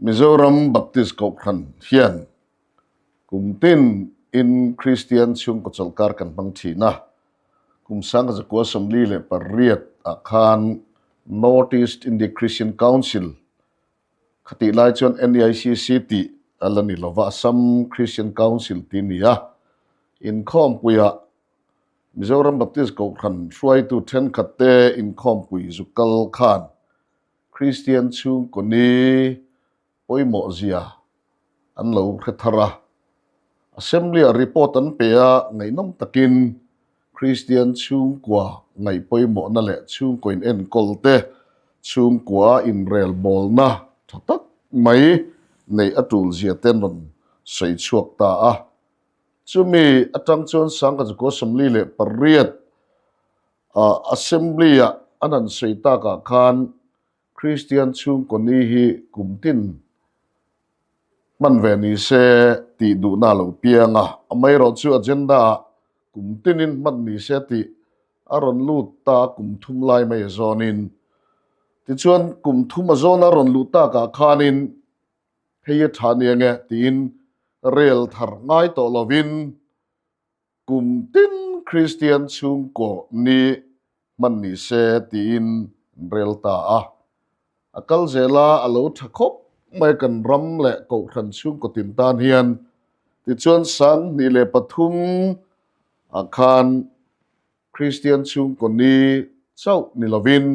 Mizoram Baptist Kohhran hian kum tin in Kristian chhungkaw chawlhkar kan hmang thin a, kum 1948 ah khan North East India Christian Council khatih lai chuan NEICC tih a la ni lova, Assam Christian Council tih a ni a, inkhawmpuiah Mizoram Baptist Kohhran hruaitu thenkhat te inkhawmpui zu kal khan Kristian chhungkaw ni pawimawh zia an lo hre thar a. Assembly-ah report an pe a, ngaihnawm takin Kristian chhungkua ngaih pawimawhna leh chhungkaw in enkawl te, chhungkua inrelbawlna tha tak mai neih a tul zia te an rawn sawi chhuak ta a. Chumi atang chuan Sangkachukua 48 Assembly-ah an han sawi takah khan Kristian chhungkaw ni hi kum tin hman ve ni se tih duhna a lo piang a, amaherawhchu agenda-ah kum tinin hman ni se tih a rawn lut ta kum thum lai mai a zawnin. Tichuan kum thum a zawna rawn luh takah khanin hei a tha nia nge tiin rel thar ngai tawh lovin Kum tin Kristian chhungkaw ni hman ni se tiin an rel ta a. A kal zel a, a lo tha khawp mai kan ram leh kohhran chhungkaw tin tan hian. Tichuan 2003 ah khan Kristian chhungkaw ni chauh ni lovin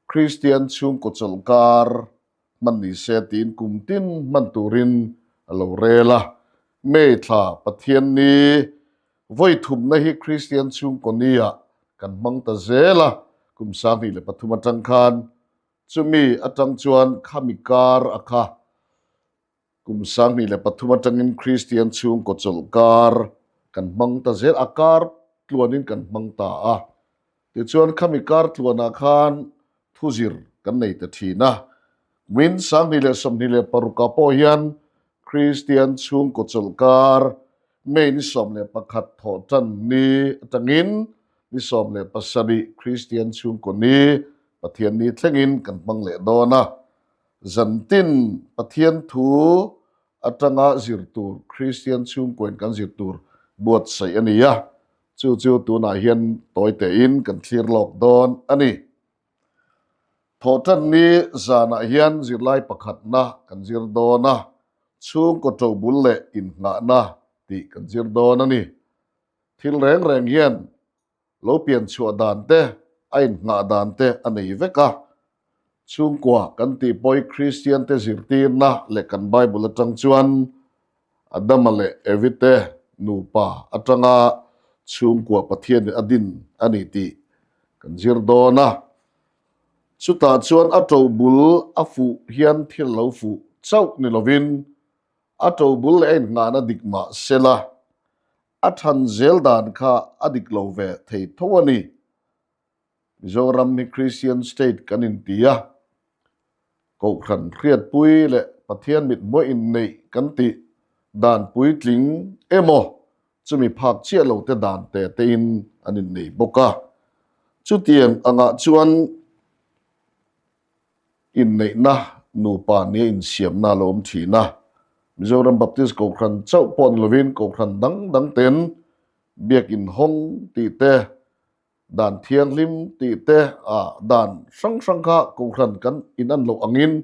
Kristian chhungkaw chawlhkar hman ni se tiin kum tin hman turin a lo rel a. May thla Pathian ni vawi thumna hi Kristian chhungkaw niah kan hmang ta zel a, kum 2003 atang khan chumi atang chuan khami kar a kha Kum 2003 atangin Kristian chhungkaw chawlhkar kan hmang ta zel, a kar tluanin kan hmang ta a. Tichuan khami kar tluanah khan thuzir kan nei ta thin a. Kumin 2026 ah pawh hian Kristian chhungkaw chawlhkar May ni 11 thawh tan ni atangin ni 17 Kristian chhungkaw ni Pathian ni thlengin kan hmang leh dawn a. Zantin Pathian thu atanga zir tur Kristian chhungkawiin kan zir tur buatsaih a ni a, chu chu tunah hian tawi tein kan thlir lawk dawn a ni. Thawhtanni zanah hian zirlai pakhatna kan zir dawn a, chhungkaw ṭobul leh inngahna tih kan zir dawn a ni. Thil reng reng hian lo pian chhuah dan te, a inngah dan te a nei vek a. Chhungkua kan tih pawi Kristian te zirtirna leh kan Bible atang chuan Adama leh Evi te nupa atanga chhungkua Pathianin a din a ni tih kan zir dawn a. Chutah chuan a ṭobul a fuh hian thil lo fuh chauh ni lovin a ṭobul leh a inngahna dik mah sela A than zel dan kha a dik lo ve thei tho a ni. Mizoram hi Christian state kan inti a, Kohhran hriatpui leh Pathian mithmuai inneih kan tih dan puitling emaw chumi phak chiah lo te dan te tein an innei bawk a. Chutiang angah chuan Inneihna nupa nia insiamna a lo awm thin a, Mizoram Baptist Kohhran chauh pawh ni lovin Kohhran dang dang ten Biakin hawng tih te, dan thianghlim tih te ah dan hrang hrang kha Kohhran kan inan loh angin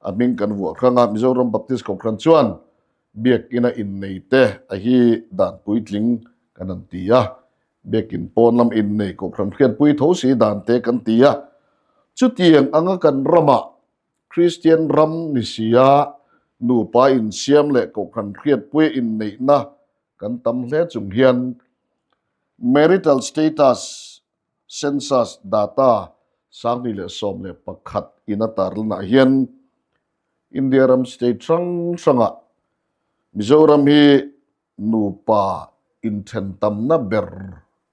a hming kan vuah hrang a, Mizoram Baptist Kohhran chuan Biakina innei te a hi dan puitling kan han ti a, Biakin pawn lam innei Kohhran hriatpui tho si dan te kan ti a. Chutiang anga kan ramah Kristian ram ni sia nupa insiam leh Kohhran hriatpui inneihna kan tam hle chung hian marital status census data 2011 in a tarlanah hian India ram state hrang hrangah Mizoram hi Nupa inthen tamna ber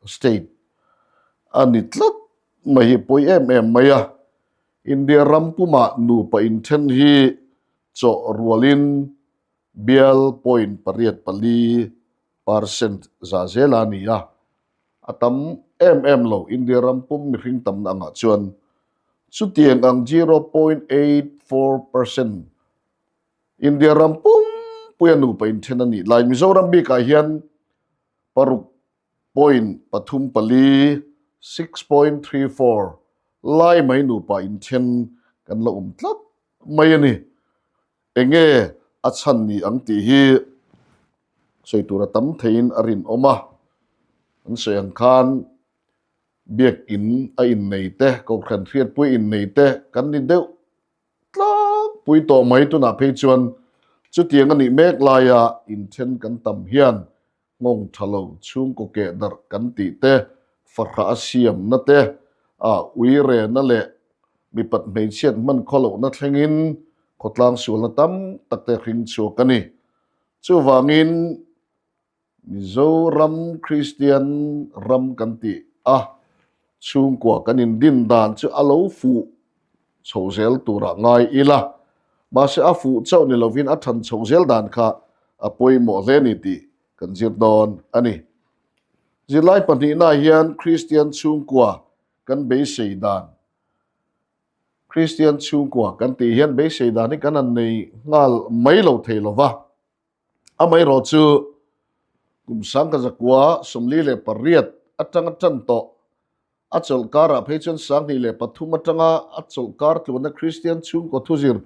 state a ni tlat mai hi pawi em em mai a. India ram pumah nupa inthen hi chawh rualin bial point pariat pali percent za zel a ni a, a tam em em lo India ram pum mihring tamna angah chuan chutiang ang 0.84 percent. India ram pumpuia nupa inthen a nih lai Mizoram bikah hian paruk point pathum pali, 6.34, lai mai nupa inthen kan la awm tlat mai a ni. Enge a chhan ni ang tih hi sawi tur a tam theiin a rinawm a. An sawi ang khan biakin a innei te, kohhran hriatpui innei te kan ni deuh tlangpui tawh mai. Tunah phei chuan chutiang a nih mek laia inthen kan tam hian nghawng tha lo chhungkaw keh darh kan tih te, fahrah a siamna te, a uirena leh mipat hmeichhiat hman khaw lohna thlengin khawtlang sualna tam tak te hring chhuak a ni. Chuvangin Mizoram Kristian ram kan tih a chhungkua kan indin dan chu a lo fuh chho zel turah ngai ila, mahse a fuh chauh ni lovin a than chho zel dan kha a pawimawh hle ni tih kan zir dawn a ni. Zirlai pahnihnaah hian Kristian chhungkua kan beisei dan, Kristian chhungkua kan tih hian beisei dan hi kan han nei nghal mai lo thei lo va, Amaherawh chu kum 1948 atanga tan tawh a chawlh karah phei chuan 2003 atanga a chawlh kar tluana Kristian chhungkaw thuzir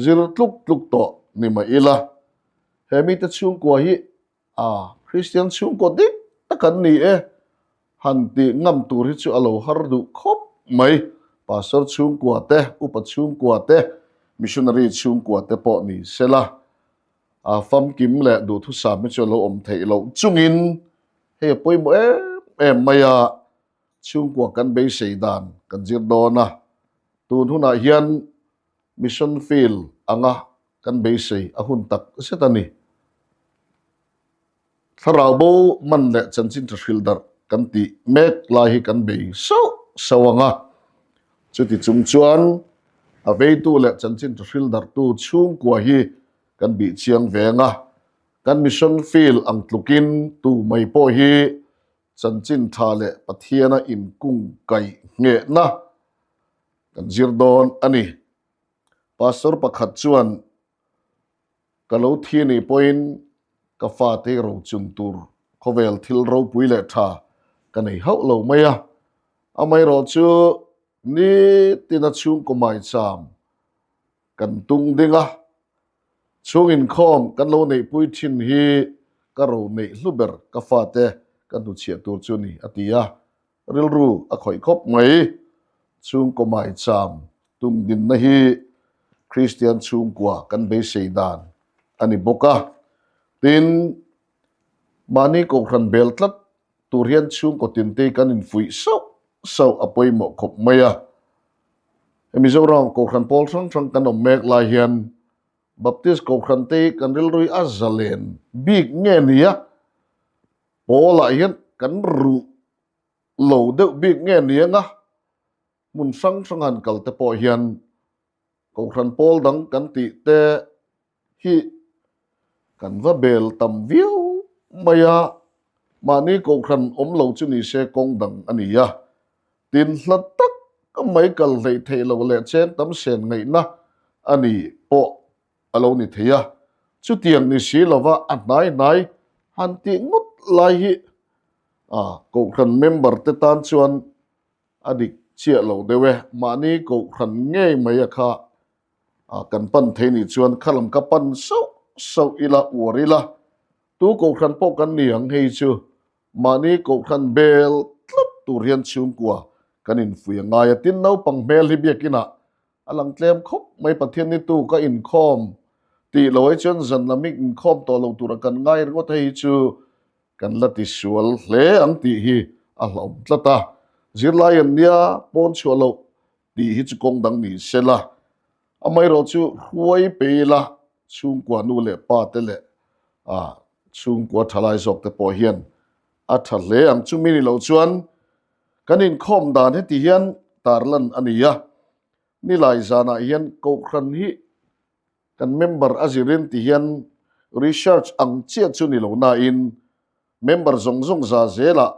zir tluk tluk tawh ni mah ila. He mite chhungkua hi a Kristian chhungkaw dik tak an ni e. Han tih ngam tur hi chu a lo har duh khawp mai. Pastor chhungkua te, upa chhungkua te, missionary chhungkua te pawh ni sela. A famkim leh duhthusam hi chu a lo awm theih loh chungin hei a pawimawh em em mai a, chhungkua kan beisei dan kan zir dawn a, tun hunah hian mission field anga kan beisei a hun tak zet a ni. Thlarau bo man leh chanchin tha hrilh darh kan tih mek lai hi kan bei sauh sauh ang a, chuti chung chuan a veitu leh chanchin tha hrilh darhtu chhungkua hi kan bih chiang ve ang a, kan mission field ang tlukin tu mai pawh hi chanchin tha leh Pathiana inkung kaih nghehna kan zir dawn a ni. Pastor pakhat chuan Ka lo thi nih pawhin ka fate hi rochun tur khawvel thil ropui leh tha ka nei hauh lo mai a. Amaherawh chu nitina chhungkaw maicham kan tung ding a, chhung inkhawm kan lo neihpui thin hi ka ro neih hlu ber ka fate ka hnuchhiah tur chu ni, a ti a. Rilru a khawih khawp mai. Chhungkaw maicham tum dinna hi Kristian chhungkua kan beisei dan a ni bawk a. Tin, mahni kohhran bel tlat tur hian chhungkaw tinte kan infuih sauh sauh a pawimawh khawp mai a. Hei Mizoram kohhran pawl hrang hrang kan awm mek lai hian Baptist kohhran te hi kan rilru hi a zalen bik nge nia? Pawlah hian kan ruh lo deuh bik nge ni anga hmun hrang hrang han kal te pawh hian Kohhran pawl dang kan tih te hi kan va bel tam viau mai a, mahni Kohhran awm lo chu ni se kawng dang a ni a, tin hla tak mai kal hleih theih loh leh cheng tam sen ngaihna a ni pawh a lo ni thei a, chutiang ni si lova a hnai hnai han tih ngawt lai hi a Kohhran member te tan chuan a dik chiah lo deuh e, mahni Kohhran ngei mai a kha a kan pan thei nih chuan kha lam ka pan sauh sauh ila uar ila, tu Kohhran pawh kan ni ang hei chu mahni Kohhran bel tlat tur hian chhungkua kan infuih a ngai a, tin naupang hmel hi biakinah A lang tlem khawp mai Pathian ni tu ka inkhawm tih lo ai chuan zan lam hi inkhawm tawh lo tura kan ngai ringawt hei hi chu kan la ti sual hle ang tih hi a hlauhawm tlat a. Zirlai an nia pawn chhuah loh tih hi chu kawng dang ni se la, amaherawh chu hruai pe ila chhungkua nu leh pa te leh chhungkua thalai zawk te pawh hian a tha hle ang. Chumi ni loh chuan Kan inkhawm dan heti hian tarlan a ni a, nilai zanah hian Kohhran hi kan member a zirin ti hian research ang chiah chu ni lo nain member zawng zawng za zelah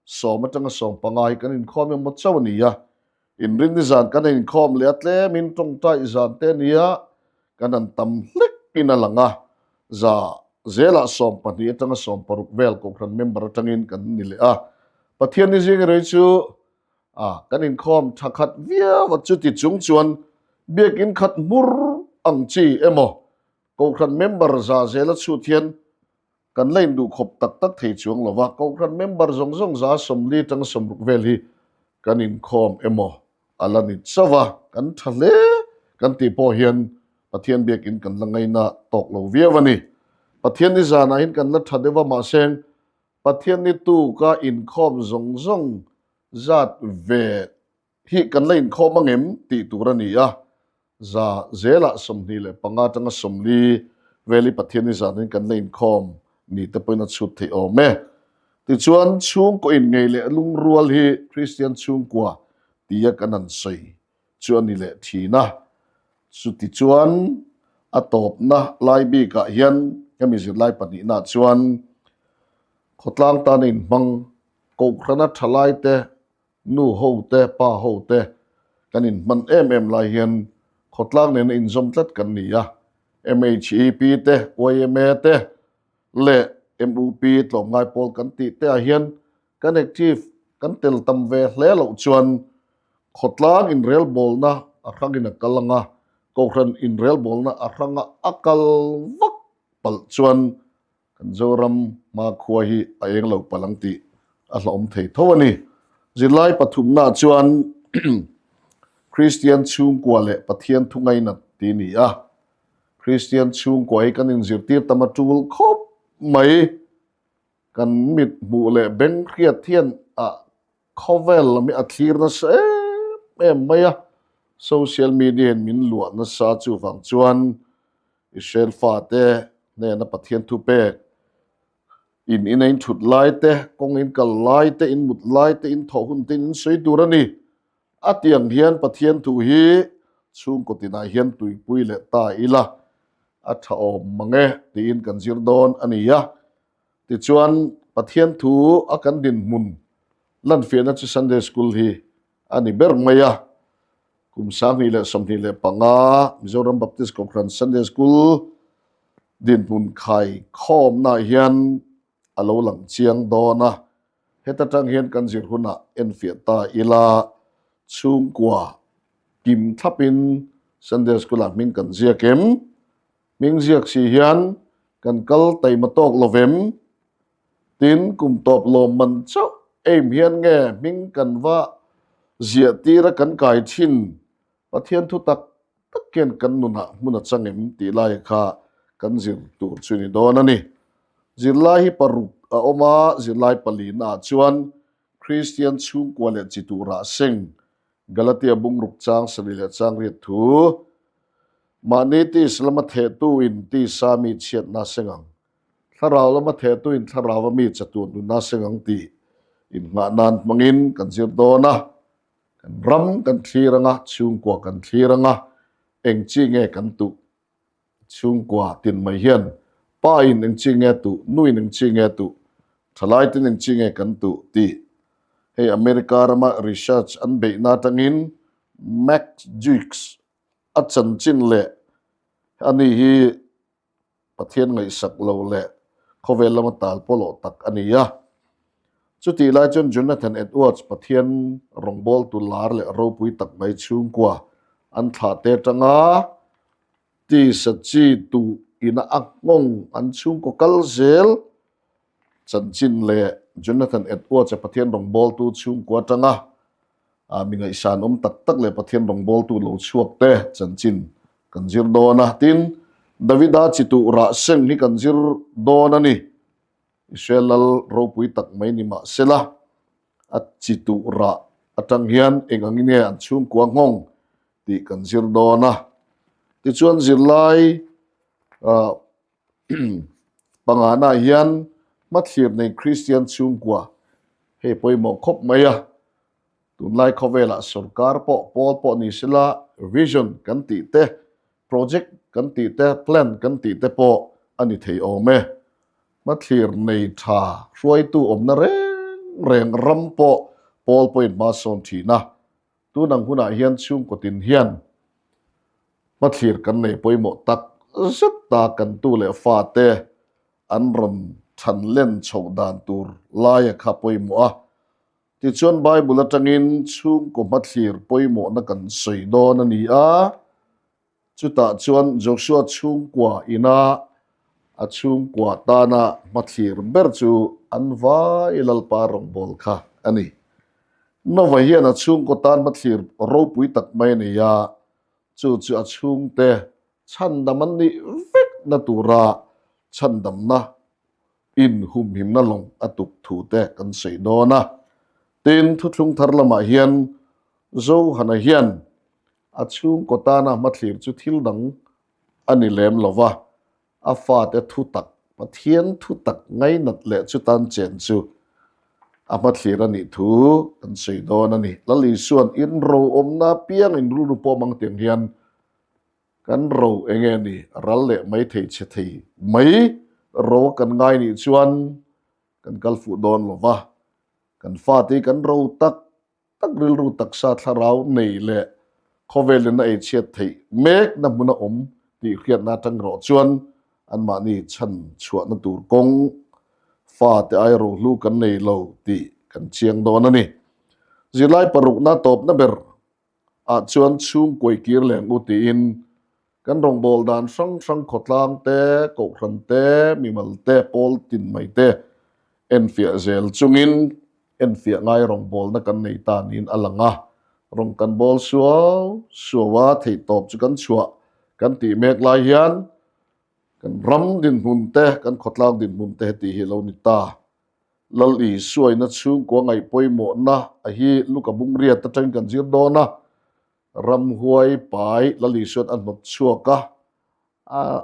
sawm atanga 15 hi kan inkhawm emaw chauh a ni a, inrinni zan kan inkhawm leh a tlemin tawngtai zan te a ni a, kan han tam hlek in a lang a, za zelah 12 atanga 16 vel Kohhran member atangin kan ni leh a. Pathian ni zing rei chu a kan inkhawm tha khat viau a, chuti chung chuan biakin khat hmur ang chi emaw Kohhran member za zela chhut hian Kan la induh khawp tak tak thei chuang lo va, Kohhran member zawng zawng 40 atanga 60 vel hi kan inkhawm emaw a la ni chauh a, kan tha hle kan tih pawh hian Pathian biakin kan la ngaina tawk lo viau a ni. Pathian ni zanah hian kan la tha deuh a, mahse Pathian ni tuka inkhawm zawng zawng zat ve hi kan la inkhawm ang em tih tur a ni a, za zelah 25 atanga 40 vel hi Pathian ni zanin kan la inkhawm ni te pawhin a chhut theih awm e. Tichuan chhungkaw inngei leh lungrual hi Kristian chhungkua tia kan han sawi chu a ni leh thin a. Chutichuan a tawpna lai bikah hian hemi zirlai pahnihnaah chuan khawtlang tana inhmang Kohhrana thalaite Nu ho te, pa ho te kan inhman em em lai hian khawtlang nena inzawm tlat kan ni a. MHEP te, yma te leh MUP tlawmngai pawl kan tih te ah hian kan active kan tel tam ve hle loh chuan khawtlang inrelbawlna a hrangin a kal ang a, Kohhran inrelbawlna a hranga a kal vak palh chuan Kan Zoram hmakhua hi a eng lo palh ang tih a hlauhawm thei tho a ni. Zirlai pathumna chuan Kristian chhungkua leh Pathian thu ngainat ti a ni a. Kristian chhungkua hi kan inzirtir tam a tul khawp mai. Kan mit hmuh leh beng hriat hian a Khawvel lam hi a thlir nasa em em mai a, social media in min luah nasa chuvang chuan Israel fate hnena Pathian thu pek in in a in thut lai te, kawng in kal lai te, in mut lai te, in thawh hun te in sawi tur a ni. A tiang hian Pathian thu hi chhungkaw tinah hian tuipui leh ta ila a tha awm mang e tiin kan zir dawn a ni a. Tichuan, Pathian thu a kan dinhmun lanfiahna chu Sunday School hi a ni ber mai a. Kum 2025 Mizoram Baptist Kohhran Sunday School dinhmun khai khawmnaah hian a lo lang chiang dawn a. Heta tang hian kan zir hunah enfiah ta ila, chhungkua kim thlapin Sunday School-ah hming kan ziak em? Hming ziak si hian kan kal taima tawk lo vem? Tin, kum tawp lawm man chauh aim hian nge hming kan va ziah tira kan kai thin? Pathian thu tak tak hian kan nunah hmun a chang em tih lai kha kan zir tur chu ni dawn a ni. Zirlai hi paruk a awm a, zirlai palina ah chuan Kristian chhungkua leh chi turah seng Galatia bungruk chang sarih leh chang riat thu, Mahni tis lama thehtu in tisa mi chhiatna seng ang, thlarau lama thehtu in thlarau a mi chatuan nunna seng ang tih innghah nan hmangin kan zir dawn a. Kan ram kan thlir anga, chhungkua kan thlir anga, eng chi nge kan tuh? Chhungkua tin mai hian pa in eng chi nge tuh, nu in eng chi nge tuh, thalai tin eng chi nge kan tuh tih hei America rama research an beihna atangin Max Jukes a chanchin leh ani hi Pathian ngaihsak lo leh khawvel lama tal pawlawh tak a ni a. Chutih lai chuan Jonathan Edwards Pathian rawngbawltu lar leh ropui tak mai chhungkua an thlah te atanga tisa chi tuh ina a nghawng an chhungkaw kal zel chanchin leh Jonathan Edwards-a Pathian rawngbawltu chhungkua atanga mi ngaihsan awm tak tak leh Pathian rawngbawltu lo chhuak te chanchin kan zir dawn a. Tin, Davida chi tuh rah seng hi kan zir dawn a ni. Israel lal ropui tak mai ni mah sela, a chi tuh rah atang hian eng angin nge an chhungkua nghawng tih kan zir dawn a. Tichuan zirlai pangana hian hmathlir nei Kristian chhungkua hei pawimawh khawp mai a. Tunlai khawvelah sorkar pawh pawl pawh ni sela vision kan tih te, project kan tih te, plan kan tih te pawh a ni thei awm e. Hmathlir nei tha hruaitu awmna reng reng ram pawh pawl pawhin hma sawn thin a. Tun ang hunah hian chhungkaw tin hian hmathlir kan nei pawimawh tak zet ta kan tu leh fate an rawn than len chhoh dan tur laia kha pawimawh a. Tichuan Bible atangin chhungkaw hmathlir pawimawhna kan sawi dawn a ni a. Chutah chuan Joshua chhungkua ina a chhungkua tana hmathlir ber chu an vai Lalpa rawngbâwl kha a ni. Nova hian a chhungkaw tan hmathlir ropui tak mai a nei a, chu chu a chhungte chhandam an nih vekna tura chhandamna inhumhimna lawng a tuk thu te kan sawi dawn a. Tin, thuthlung thar lamah hian Johana hian A chhungkaw tana hmathlir chu thil dang a ni lem lo va, a fate thu tak, Pathian thu tak ngainat leh chutan chen chu a hmathlir a nih thu kan sawi dawn a ni. Lal Isua'n in ro awmna apiang in rilru pawh mang tiang hian kan ro eng nge ni ral leh mai thei chhe thei mai ro a kan ngai nih chuan kan kal fuh dawn lo va, kan fate hi kan ro tak tak rilru taksa thlarau nei leh khawvelin a eichhiat theih mekna hmun a awm tih hriatna atang erawh chuan anmahni chhan chhuahna tur kawng fate ai rohlu kan nei lo tih kan chiang dawn a ni. Zirlai parukna tawpna ber ah chuan chhungkuai kir leng u tiin Kan rawngbâwl dan hrang hrang khawtlâng te, kohhran te, mimal te, pawl tin mai te enfiah zel chungin enfiah ngai rawngbâwlna kan nei ta niin a lang a. Rawng kan bâwl suau suau a, theihtâwp chu kan chhuah kan tih mek lai hian kan ram dinhmun te, kan khawtlâng dinhmun te heti hi a lo ni ta. Lal Isuaina chhungkua ngaih pawimawhna a hi Luka Bungriat atangin kan zir dawn a. Ramhuai pai Lal Isuan a hnawt chhuak a,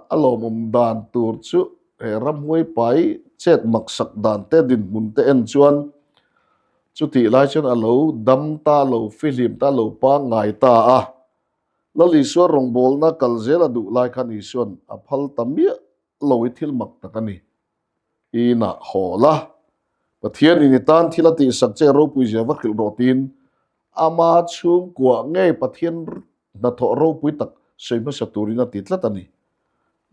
a lawmawm dan tur chu he ramhuai pai chet maksak dan te dinhmun te en chuan chutih lai chuan a lo dam ta lo, fihlim ta lo pangngai ta a. Lal Isua rawngbawlna kal zel a duh lai khan Isuan a phal ta miah lo i thil mak tak a ni. Inah haw la, Pathian in i tan thil a tihsak che ropui zia va hrilh rawh tiin ama chhungkuah ngei Pathian hnathawh ropui tak sawi hmasa turin a ti tlat a ni.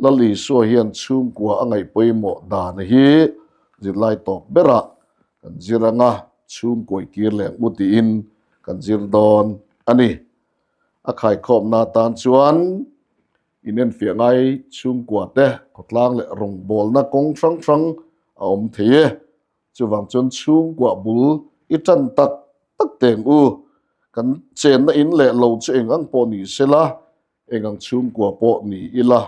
Lal Isua hian chhungkua a ngaih pawimawh dan hi zirlai tawp berah kan zir anga chhungkuai kir leh ang u tiin kan zir dawn a ni. A khaikhawmna atan chuan Inenfiah ngai chhungkua te khawtlang leh rawngbawlna kawng hrang hrang a awm thei e. Chuvang chuan chhungkua bul i tan tak tak teng u. Kan chenna in leh lo chu eng ang pawh ni se la, eng ang chhungkua pawh ni ila,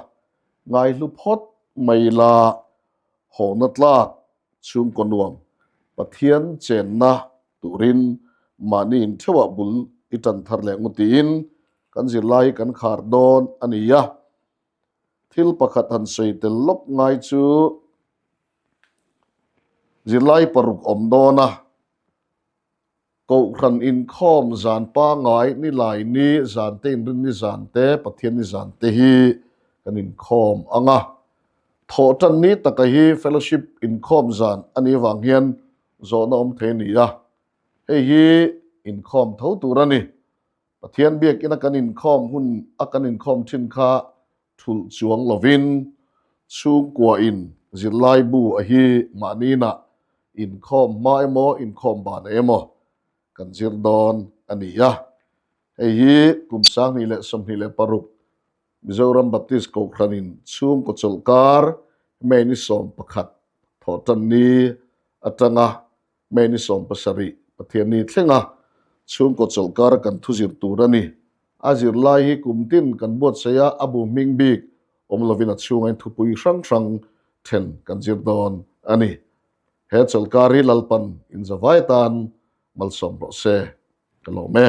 ngaihlu phawt mai la, hawhna tlak chhungkaw nuam Pathian chenna turin mahni intheuhah bul i tan thar leh ngu tiin kan zirlai hi kan khar dawn a ni a. Thil pakhat han sawi tel lawk ngai chu zirlai paruk awm dawn a. Kohhran inkhawm zan pangngai ni lai ni zan te inrin ni zan te Pathian ni zan te hi kan inkhawm ang a. Thawhtan ni taka hi fellowship inkhawm zan a nih avang hian zawhna awm thei a ni a. Hei hi inkhawm tho tur a ni. Pathian biakina kan inkhawm hun a kan inkhawm thin kha thulh chuang lovin chhungkuain zirlaibu a hi mahniinah inkhawm hma emaw inkhawm ban emaw kan zir dawn a ni a. Hei hi kum 2026 Mizoram Baptist Kohhranin chhungkaw chawlhkar May ni 11 thawhtan ni atanga May ni 17 Pathianni thlenga chhungkaw chawlhkar kan thu zir tur a ni. A zirlai hi kum tin kan buatsaih a, a bu hming bik awm lovin a chhungain thupui hrang hrang then kan zir dawn a ni. He chawlhkar hi Lalpan inzavai tan malsawm rawh se. Ka lawm e.